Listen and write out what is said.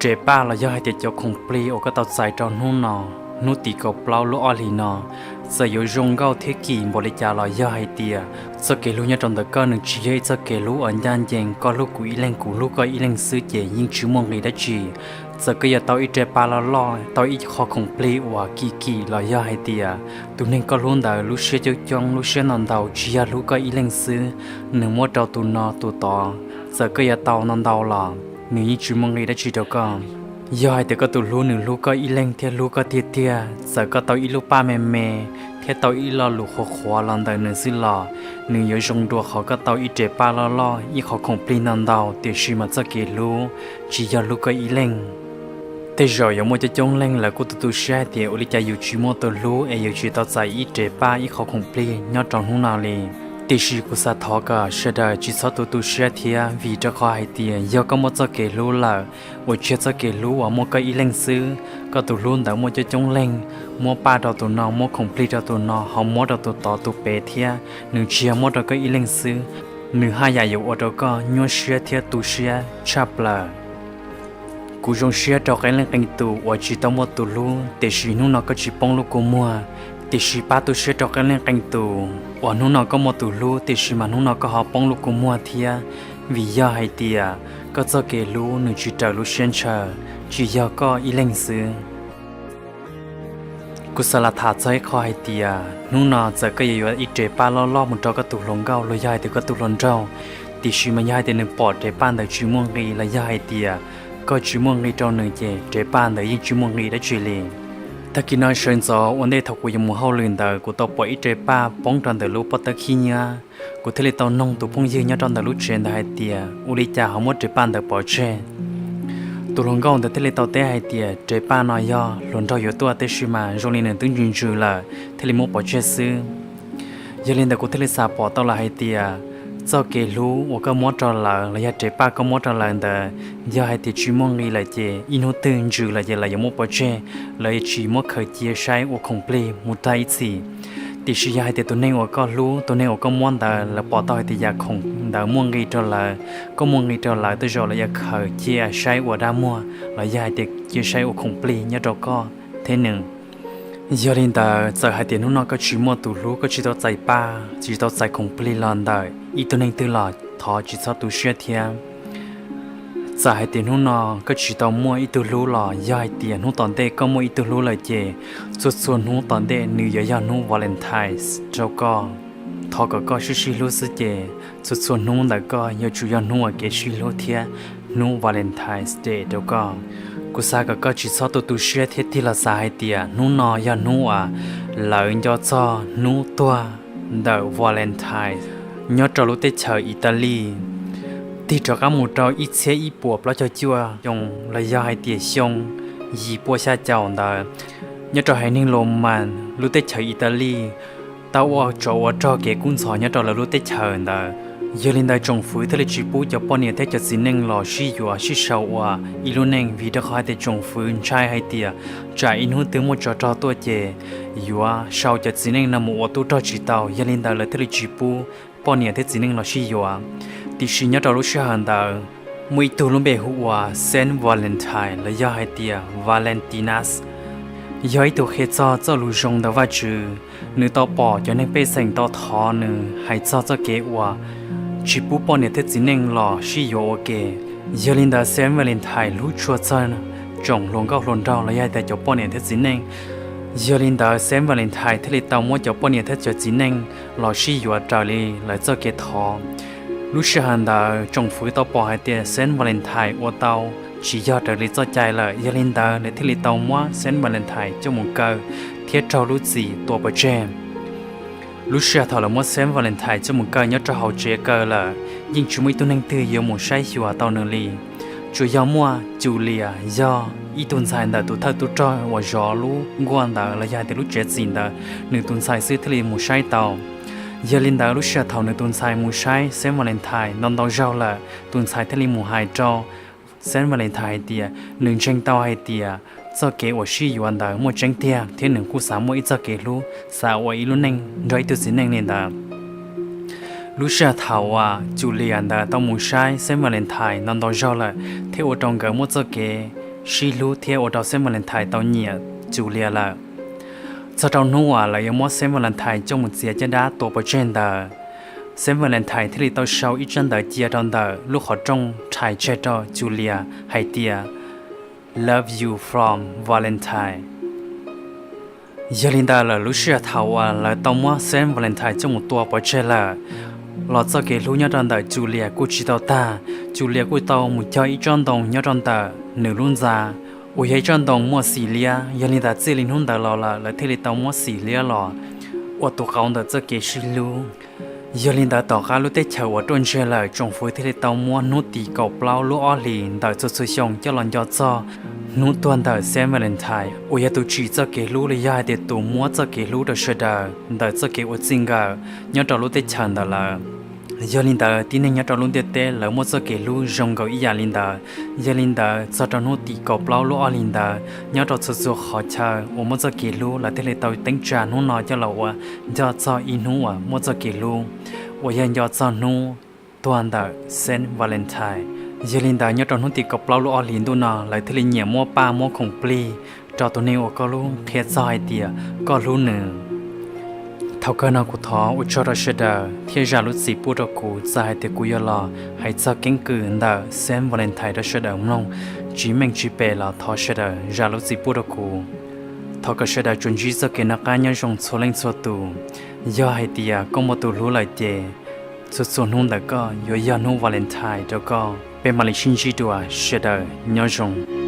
Rev paj los yog hais tias cov khoom plig uas koj tau txais rau hnub no, hnub tim kaum plaub lub ob hlis no, txawm yuav zoo nkauj thiab kim npaum li cas los yog hais tias txoj kev hlub nyob rau ntawm koj nws tsis yog ib txoj kev hlub uas ncaj ncees, koj hlub kuv ib leeg kuv hlub koj ib leeg xwb ces yeej tsis muaj nqis dab tsi. Txawm koj yuav tau ib rev paj loj loj, tau ib qho khoom plig uas kim kim los yog hais tias tus neeg koj hlub ntawd lub siab coob coob lub siab ntau ntau tsis yog hlub koj ib leeg xwb, nws muab rau tus no tus tod, txawm koj yuav tau ntau ntau los nws yeej tsis muaj nqis dab tsi rau koj. Yog hais tias koj tus hlub nws hlub koj ib leeg thiab hlub koj tiag tiag, txawm koj tau ib lub paj me me thiab tau ib lo lus qhuav qhuav los ntawm nws xwb los nws yuav zoo dua qhov koj tau ib rev paj loj loj ib qho khoom plig ntau ntau, tiam sis mas txoj kev hlub tsis yog hlub koj ib leeg. Tej zaum yuav muaj coob coob leej lawv kuj tu tu siab hais tias ua li cas yus tsis muaj tus hlub es yus tsis tau txais ib rev paj ib qho khoom plig nyob rau hnub no li. Tiam sis kuv xav thov kom sawv daws tsis txhob tu tu siab thiab, vim rau qhov hais tias yog koj muaj txoj kev hlub lawm uas tsis yog txoj kev hlub uas muaj koj ib leeg xwb, koj tus hlub ntawd muaj coob coob leej, muab paj rau tus no, muab khoom plig rau tus no, ho muab rau tus tod tus pem thiab, nws tsis yog muab rau koj ib leeg xwb, nws haj yam yuav ua rau koj nyuaj siab thiab tu siab tshaj plaws. Kuv zoo siab rau qee leej qee tus uas tsis tau muaj tus hlub, tiam sis hnub no koj tsis poob lub kua muag. Tiam sis pab tu siab rau qee leej qee tus uas hnub no koj muaj tus hlub, tiam sis mas hnub no koj ho poob lub kua muag thiab, vim yog hais tias koj txoj kev hlub nws tsis raws lub siab ntshaw, tsis yog koj ib leeg xwb. Kuv xav lam tham txog ib qho hais tias hnub no txawm koj yuav yuav ib rev paj loj loj mus rau koj tus hluas nkauj los yog hais tias koj tus hluas nraug, tiam sis mas yog hais tias nws pom rev paj ntawd tsis muaj nqis los yog hais tias koj tsis muaj nqis rau nws ces rev paj ntawd yeej tsis muaj nqis dab tsi li. Tag kis no sawv ntxov ua ntej thaum kuv yuav mus hauj lwm ntawd kuv tau pom ib rev paj poob rau ntawm lub pob tawb khib nyiab. Kuv thiaj li tau noog tus phooj ywg nyob rau ntawm lub tsev ntawd hais tias ua li cas ho muab rev paj ntawd pov tseg. Tus hluas nkauj ntawd thiaj li tau teb hais tias rev paj no yog hluas nraug yuav tuaj, tiam sis mas zoo li nws twb ntsws ntsws lawm thiaj li muab pov tseg xwb. Yog li ntawd kuv thiaj li xav pom tau lawm hais tias txoj kev hlub uas koj muab rau lawv los yog rev paj koj muab rau lawv ntawd, yog hais tias tsis muaj nqis lawm ces ib hnub twg ntsws lawm ces lawv yuav muab pov tseg, lawv yuav tsis muab khaws cia saib ua khoom plig mus tag ib txhis. Tiam sis yog hais tias tus neeg uas koj hlub, tus neeg uas koj muab ntawd lawv pom tau hais tias yam khoom ntawd muaj nqis rau lawv, koj muaj nqis rau lawv, tej zaum lawv yuav khaws cia saib ua dab muag los yog hais tias cia saib ua khoom plig nyob rau koj thiab nws. Yog li ntawd txawm hais tias hnub no koj tsis muaj tus hlub, koj tsis tau txais paj, tsis tau txais khoom plig los ntawm ib tug neeg twg los thov tsis txhob tu siab thiab. Txawm hais tias hnub no koj tsis tau muaj ib tug hlub los yog hais tias hnub tom ntej koj muaj ib tug hlub lawm ces txhua txhua hnub tom ntej nws yuav yog hnub Valentine's rau koj. Thov kom koj sib sib hlub xwb ces txhua txhua hnub ntawm koj yuav tsum yog hnub ua kev sib hlub thiab hnub Valentine's Day rau koj. Kuv xav kom koj tsis txhob tu tu siab thiab tig los xav hais tias hnub no yog hnub uas lawv nco txog hnub tuag ntawm Valentine nyob rau lub teb chaws Italy. Tig rov qab mus rau ib txhiab ib puas plaub caug cuaj xyoo los yog hais tias xyoo yim pua xya caum ntawd, nyob rau haiv neeg Lomas lub teb chaws Italy tau ua tsov ua rog kev kub ntxhov nyob rau lawv lub teb chaws ntawd. Yog li ntawd tsoom fwv thiaj li tsis pub cov poj niam thiab cov txiv neej los sib yuav sib sau ua ib lub neej, vim rau qhov hais tias tsoom fwv ntshai hais tias tsam ib hnub twg muaj tsov rog tuaj ces yuav sau cov txiv neej no mus ua tub rog tsis tau. Yog li ntawd lawv thiaj li tsis pub poj niam thiab txiv neej los sib yuav. Tiam sis nyob rau lub sij hawm ntawd muaj ib tug lub npe hu ua Saint Valentine los yog hais tias Valentinus, yog ib tug qhia txog txoj lus zoo ntawm Vajtswv. Nws tau pom cov neeg pej xeem tau thov nws hais txog txoj kev uas tsis pub poj niam thiab txiv neej los sib yuav ua ke. Yog li ntawd Saint Valentine hlub tshua txog tsoom hluas nkauj hluas nraug los yog hais tias cov poj niam thiab txiv neej. Yog li ntawd Saint Valentine thiaj li tau muab cov poj niam thiab cov txiv neej los sib yuav raws li lawv txoj kev thov. Lub sij hawm ntawd tsoom fwv tau pom hais tias Saint Valentine ua tau tsis yog raws li txoj cai lawm, yog li ntawd lawv thiaj li tau muab Saint Valentine coj mus kaw thiab raug lub txim tua pov tseg. Lub sij hawm thaum lawv muab Saint Valentine coj mus kaw nyob rau hauv tsev kaw lawm, yeej tsis muaj ib tug neeg twg yuav mus saib xyuas tau nws li. Tsuas yog muaj Julia yog ib tug ntxhais ntawm tus thawj tub rog uas zov lub nkuaj ntawd los yog hais tias lub tsev txim ntawd, nws tus ntxhais xwb thiaj li mus saib tau. Yog li ntawd lub sij hawm thaum nws tus ntxhais mus saib Saint Valentine ntau ntau zaug lawm, tus ntxhais thiaj li mus hais rau Saint Valentine hais tias nws ntseeg tau hais tias txoj kev uas sib yuav ntawd muaj tseeb tiag thiab nws kuj xav muaj ib txoj kev hlub, xav ua ib lub neej nrog ib tug txiv neej li ntawd. Lub sij hawm thaum uas Julia ntawd tau mus saib Saint Valentine ntau ntau zaug lawm thiab ua rau nkawd muaj txoj kev sib hlub thiab ua rau Saint Valentine tau nyiam Julia lawm. Txog rau hnub uas lawv yuav muab Saint Valentine coj mus txiav caj dab tua pov tseg ntawd, Saint Valentine thiaj li tau sau ib tsab ntawv cia rau ntawm lub qhov rooj rhais tseg rau Julia hais tias, Love you from Valentine. Yog li ntawd lawm lub sij hawm thaum uas lawv tau muab Saint Valentine coj mus tua pov tseg lawm, los txoj kev hlub nyob rau ntawm Julia kuj tsis tau tag. Julia kuj tau mus cog ib tsob ntoo nyob rau ntawm nws lub ntxa, uas yog ib tsob ntoo muaj xim liab. Yog li ntawd txij li hnub ntawd los lawm lawv thiaj li tau muab xim liab los ua tus qauv ntawm txoj kev sib hlub. Yog li ntawd tom qab lub teb chaws uas ruaj ntseg lawm, tsoom fwv thiaj li tau muab hnub tim kaum plaub lub ob hlis ntawm txhua txhua xyoo coj los nco txog hnub tuag ntawm Saint Valentine, uas yog tus tsim txoj kev hlub los yog hais tias tus muab txoj kev hlub rau sawv daws ntawm txoj kev ua txij nkawm nyob rau lub teb chaws ntawd lawm. Yog li ntawd tib neeg nyob rau lub ntiaj teb lawv muaj txoj kev hlub zoo nkaus ib yam li ntawd. Yog li ntawd txog rau hnub tim kaum plaub lub ob hlis ntawd, nyob rau txhua txhua qhov chaw uas muaj txoj kev hlub lawv thiaj li tau teeb tsa hnub no coj los ua nco txog ib hnub uas muaj txoj kev hlub, uas yog nco txog hnub tuag ntawm Saint Valentine. Yog li ntawd nyob rau hnub tim kaum plaub lub ob hlis ntuj no lawv thiaj li nyiam muab paj muab khoom plig rau tus neeg uas koj hlub qhia txog hais tias koj hlub nws. Thaum kawg no kuv thov ua tsaug rau sawv daws thiab zam lub txim pub rau kuv txawm hais tias kuv yuav los hais txog keeb kwm ntawm Saint Valentine rau sawv daws mloog tsis meej tsis pem los thov sawv daws zam lub txim pub rau kuv. Thov kom sawv daws tsuas ntsib txoj kev noj qab nyob zoo txhua leej txhua tus. Yog hais tias koj muaj tus hlub lawm ces txhua txhua hnub ntawm koj yuav yog hnub Valentine rau koj. Peb mam li sib ntsib dua, sawv daws nyob zoo.